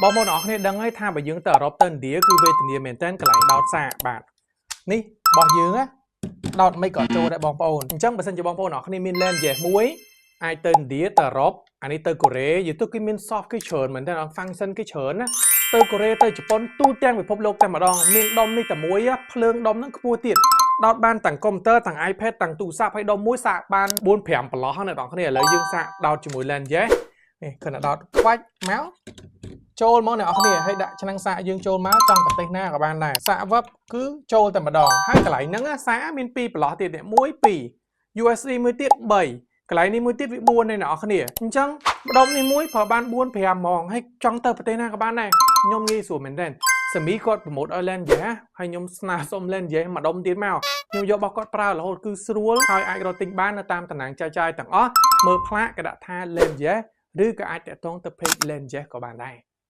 បងប្អូនអរគ្នាដឹងហើយថាបើយើងទៅអឺរ៉ុបទៅឥណ្ឌាគឺវេទនាមែនតើកន្លែងដោតសាកបាទនេះរបស់យើងណាដោតមិនក៏ចូលដែរបងប្អូនអញ្ចឹងបើសិនជាបងប្អូនអរគ្នាមាន Langes មួយអាចទៅឥណ្ឌាទៅអឺរ៉ុបអានេះទៅកូរ៉េយល់ទៅគេមាន soft គេច្រើនមែនតើ function គេច្រើនណាទៅកូរ៉េទៅជប៉ុនទូទាំងពិភពលោកតែម្ដងមានដុំនេះតែមួយភ្លើងដុំហ្នឹងខ្ពស់ទៀតដោតបានទាំងកុំព្យូទ័រទាំង iPad ទាំងទូរស័ព្ទហើយដុំមួយសាកបាន4 5ប្រឡោះណាអ្នកនរគ្នាឥឡូវយើងសាកដោតជាមួយ Langes នេះគ្រាន់តែដោតខ្វាច់មកចូលមកអ្នកនរគ្នាហើយដាក់ឆ្នាំងសាកយើងចូលមកចង់ប្រទេសណាក៏បានដែរសាកវឹបគឺចូលតែម្ដងហើយកន្លែងហ្នឹងសាកមាន2ប្រឡោះទៀតនេះ1 2 USB មួយទៀត3កន្លែងនេះមួយទៀតវា4នេះអ្នកនរគ្នាអញ្ចឹងម្ដុំនេះមួយប្រើបាន4 5ហ្មងហើយចង់ទៅប្រទេសណាក៏បានដែរខ្ញុំងាយស្រួលមែនទែនសមីគាត់promote ឲ្យ Langes ហើយខ្ញុំស្នើសុំ Langes ម្ដុំទៀតមកខ្ញុំយករបស់គាត់ប្រើរហូតគឺស្រួលហើយអាចរកទិញបាននៅតាមតំណាងចែកចាយទាំងអស់មើលផ្លាកក៏ដាក់ថា Langes ឬក៏អាចតាក់ទងទៅ page Langes ក៏បានដែរ។